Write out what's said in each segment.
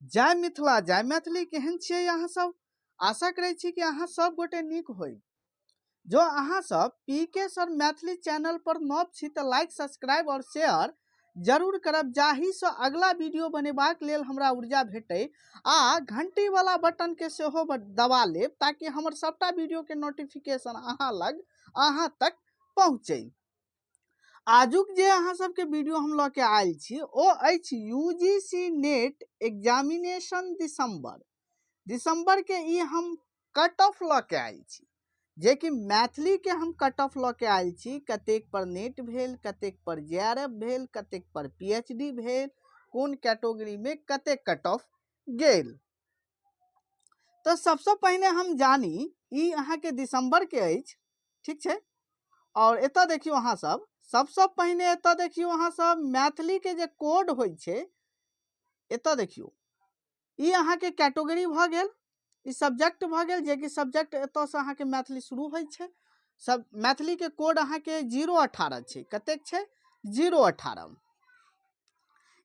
जय मिथिला जय मैथिली। केहन छियै अहाँ सब? आशा करै छी कि अहाँ सब गोटे नीक होई। जो अहाँ सब पी के सर मैथिली चैनल पर नव छी तऽ लाइक, सब्सक्राइब और शेयर जरूर करब, जाहि से अगला वीडियो बनेबाक लेल हमरा ऊर्जा भेटै, आ घंटी वाला बटन के सेहो दबा लेब ताकि हमर सबटा वीडियो के नोटिफिकेशन अहाँ लग, अहाँ तक पहुँचै। आजुक जे अहाँ सबके वीडियो हम लऽ के आयल छी ओ अछि यूजीसी नेट एग्जामिनेशन दिसंबर। दिसंबर के ई हम कट ऑफ लऽ के आयल छी, जेकि मैथिली के हम कट ऑफ लऽ के आयल छी। कतेक पर नेट भेल, कतेक पर जे आर एफ भेल, कतेक पर पी एच डी भेल, कोन कैटेगरी में कतेक कट ऑफ गेल। तऽ सबसँ पहिने हम जानी ई अहाँके दिसंबर के अछि, ठीक छै। और एतऽ देखियौ अहाँ सब, सबसँ पहिने एतऽ देखियौ अहाँ सब मैथिली के जे कोड होइ छै, एतऽ देखियौ ई अहाँके कैटेगरी भऽ गेल, ई सब्जेक्ट भऽ गेल, जेकि सब्जेक्ट एतऽसँ अहाँके मैथिली शुरू होइ छै। सब मैथिली के कोड अहाँके 018 छै। कतेक छै? 018।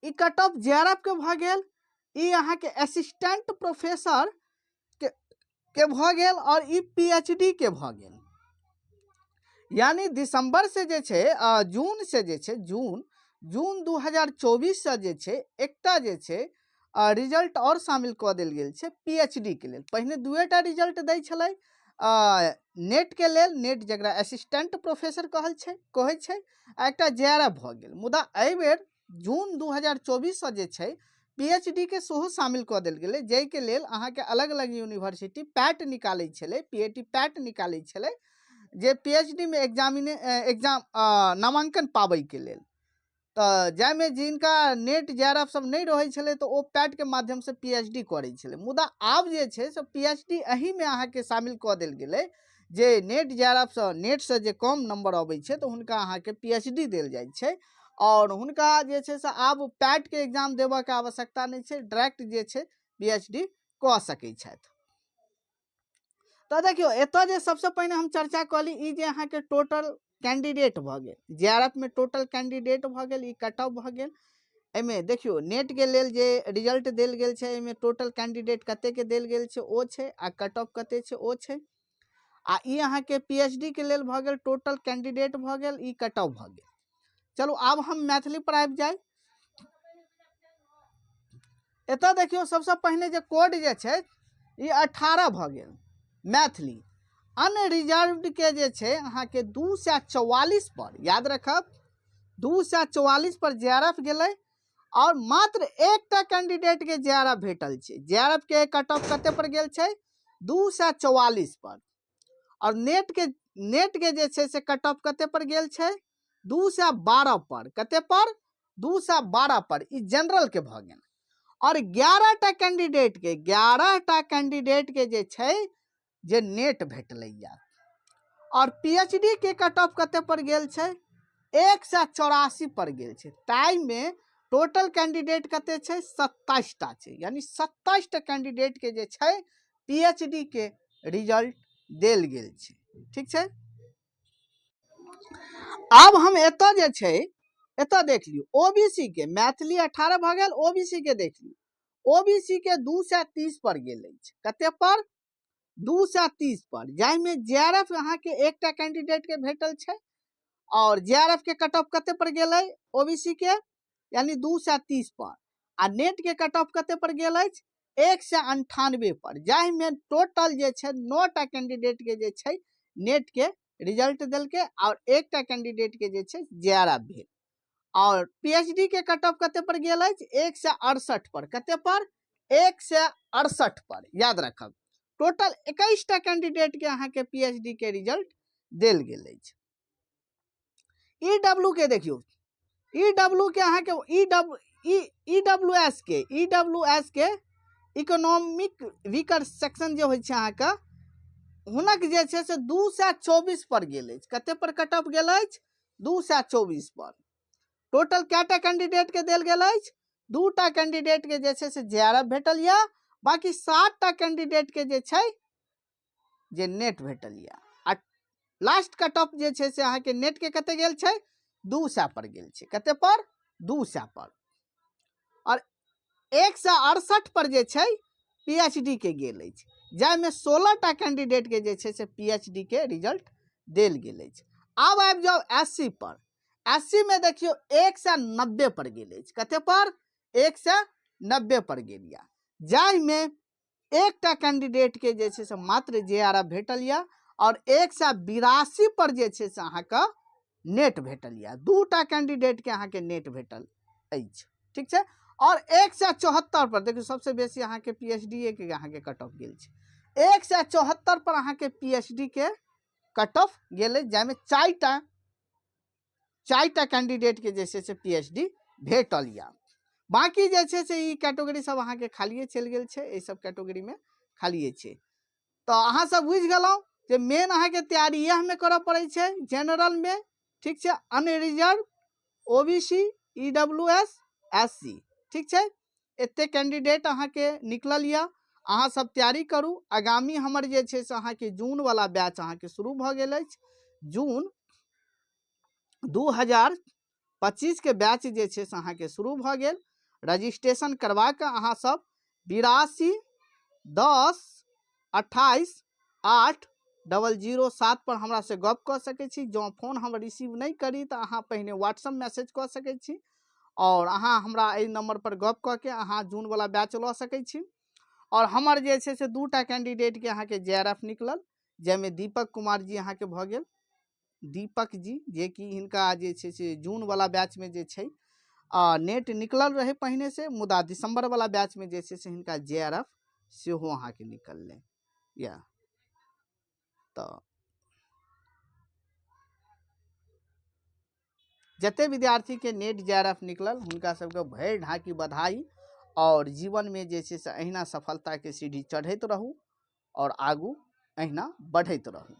ई कट ऑफ जे आर एफ के भऽ गेल, ई अहाँके असिस्टेंट प्रोफेसर के भऽ गेल, और ई पी एच डी के भऽ गेल। यानी दिसंबर से जे छै, जून से जे छै, जून 2024 से जे छै एकटा जे छै, रिजल्ट और शामिल कऽ देल गेल छै पी एच डी के लेल। पहिने दुएटा रिजल्ट दै छलै, नेट के लेल, नेट जकरा असिस्टेंट प्रोफेसर कहै छै, आ एकटा जे आर एफ भऽ गेल। मुदा एहिबेर जून 2024 से जे छै पी एच डी के सेहो शामिल कऽ देल गेलै, जाहिके लेल अहाँके अलग अलग यूनिवर्सिटी पैट निकालै छलै, पी ए टी पैट निकालै छलै, जे पी एच डी मे एग्जाम, नामांकन पाबैके लेल। तऽ जाहिमे जिनका नेट जे आर एफ सब नहि रहै छलै तऽ ओ पैट के माध्यम से पी एच डी करै छलै। मुदा आब जे छै से पी एच डी एहिमे अहाँके शामिल कऽ देल गेलै, जे नेट जे आर एफ सँ, नेट से जे कम नंबर अबै छै तऽ हुनका अहाँके पी एच डी देल जाइ छै, और हुनका जे छै से आब पैट के एग्जाम देबऽके आवश्यकता नहि छै, डायरेक्ट जे छै पी एच डी कऽ सकै छथि। तऽ देखियौ एतऽ जे सबसँ पहिने हम चर्चा कऽ ली, ई जे अहाँके टोटल कैंडिडेट भऽ गेल, जे आर एफ मे टोटल कैंडिडेट भऽ गेल, ई कट ऑफ भऽ गेल। एहिमे देखियौ नेट के लेल जे रिजल्ट देल गेल छै, एहिमे टोटल कैंडिडेट कते के देल गेल छै ओ छै, आ कट ऑफ कते छै ओ छै। आ ई अहाँके पी एच डी के लेल भऽ गेल, टोटल कैंडिडेट भऽ गेल, ई कट ऑफ भऽ गेल। चलू आब हम मैथिली पर आबि जाय। एतऽ देखियौ सबसँ पहिने जे कोड जे छै ई 18 भऽ गेल मैथिली। अनरिजर्व्ड के जे छै अहाँके 244 पर, याद रखब 244 पर जे आर एफ गेलै, और मात्र एकटा कैंडिडेट के जे आर एफ भेटल छै। जे आर एफ के कट ऑफ कते पर गेल छै? 244 पर। और नेट के जे छै से कट ऑफ कते पर गेल छै? 212 पर। कते पर? 212 पर। ई जनरल के भऽ गेल। और 11 कैंडिडेट के जे छै जे नेट भेटलैया। और पी एच डी के कट ऑफ कते पर गेल छै? 184 पर गेल छै। ताहिमे टोटल कैंडिडेट कते छै? 27 टा छै। यानी 27 टा कैंडिडेट के जे छै पी एच डी के रिजल्ट देल गेल छै, ठीक छै। आब हम एतऽ जे छै एतऽ देख लियौ ओ बी सी के मैथिली 18 भऽ गेल, ओ बी सी के देख लियौ, ओ बी सी के 230 पर गेल अछि। कते पर? 230 पर, जाहिमे जे आर एफ अहाँके एकटा कैंडिडेट के भेटल छै। और जे आर एफ के कट ऑफ कते पर गेलै ओ बी सी के? यानी 230 पर। आ नेट के कट ऑफ कते पर गेल अछि? 198 पर, जाहिमे टोटल जे छै 9 कैंडिडेट के जे छै नेट के रिजल्ट देलकै, और एकटा कैंडिडेट के जे छै जे आर एफ भेल। और पी एच डी के कट ऑफ कते पर गेल अछि? 168 पर। कते पर? 168 पर। याद रखब टोटल 21 टा कैंडिडेट के अहाँके पी एच डी के रिजल्ट देल गेल अछि। ई डब्ल्यू के देखियौ, ई डब्ल्यू के अहाँके E W E, E W S के, ई डब्ल्यू एस के इकोनॉमिक वीकर सेक्शन जे होइ छै अहाँके, हुनक जे छै से 224 पर गेल अछि। कते पर कट ऑफ गेल अछि? 224 पर। टोटल कएटा कैंडिडेट के देल गेल अछि? 2 कैंडिडेट के जे छै से जे आर एफ भेटल यऽ, बाकी 7 कैंडिडेट के जे छै जे नेट भेटल यऽ। आ लास्ट कट ऑफ जे छै से अहाँके नेट के कते गेल छै? 200 पर गेल छै। कते पर? 200 पर। और 168 पर जे छै पी एच डी के गेल अछि, जाहिमे 16 टा कैंडिडेटके जे छै से पी एच डी के रिजल्ट देल गेल अछि। आब आबि जाउ एस सी पर। एस सी मे देखियौ 190 पर गेल अछि। कते पर? 190 पर गेल यऽ, जाहिमे एकटा कैंडिडेटके जे छै से मात्र जे आर एफ भेटल यऽ आओर 182 पर जे छै से अहाँके नेट भेटल यऽ। 2टा कैंडिडेटके अहाँके नेट भेटल अछि, ठीक छै। आओर 174 पर देखियौ सबसे बेसी अहाँके पी एच डी के अहाँके कट ऑफ गेल छै। 174 पर अहाँके पी एच डी के कट ऑफ गेल अछि, जाहिमे चारिटा कैंडिडेटके जे छै से पी एच डी भेटल यऽ। बाँकी जे छै से ई कैटेगरी सब अहाँके खालिए चलि गेल छै, एहि सब कैटेगरीमे खालिए छै। तऽ अहाँ सब बुझि गेलहुँ जे मेन अहाँके तैयारी इएहमे करऽ पड़ै छै, जनरलमे, ठीक छै, unreserved, O B C, E W S, S C, ठीक छै। एते कैंडिडेट अहाँके निकलल यऽ। अहाँ सब तैयारी करू। आगामी हमर जे छै से अहाँके जूनवला बैच अहाँके शुरू भऽ गेल अछि। जून 2025 के बैच जे छै से अहाँके शुरू भऽ गेल। रजिस्ट्रेशन करवा कऽ अहाँ सब 82 10 28 8 00 7 पर हमरा से गप कऽ सकै छी। जँ फोन हम रिसीव नहि करी तऽ अहाँ पहिने व्हाट्सअप मैसेज कऽ सकै छी आओर अहाँ हमरा एहि नंबर पर गप कऽ के अहाँ जूनवला बैच लऽ सकै छी। आओर हमर जे छै से 2टा कैंडिडेटके अहाँके जे आर एफ निकलल, जाहिमे दीपक कुमार जी अहाँके भऽ गेल, दीपक जी, जे कि हिनका जे छै से जूनवला बैचमे जे छै नेट निकलल रहै पहिने से, मुदा दिसंबरवला बैचमे जे छै से हिनका जे आर एफ सेहो अहाँके निकललै या। तऽ जते विद्यार्थीके नेट जे आर एफ निकलल हुनका सबके भरि ढाकी बधाई आओर जीवनमे जे छै से अहिना सफलताके सीढ़ी चढ़ैत रहू आओर आगू अहिना बढ़ैत रहू।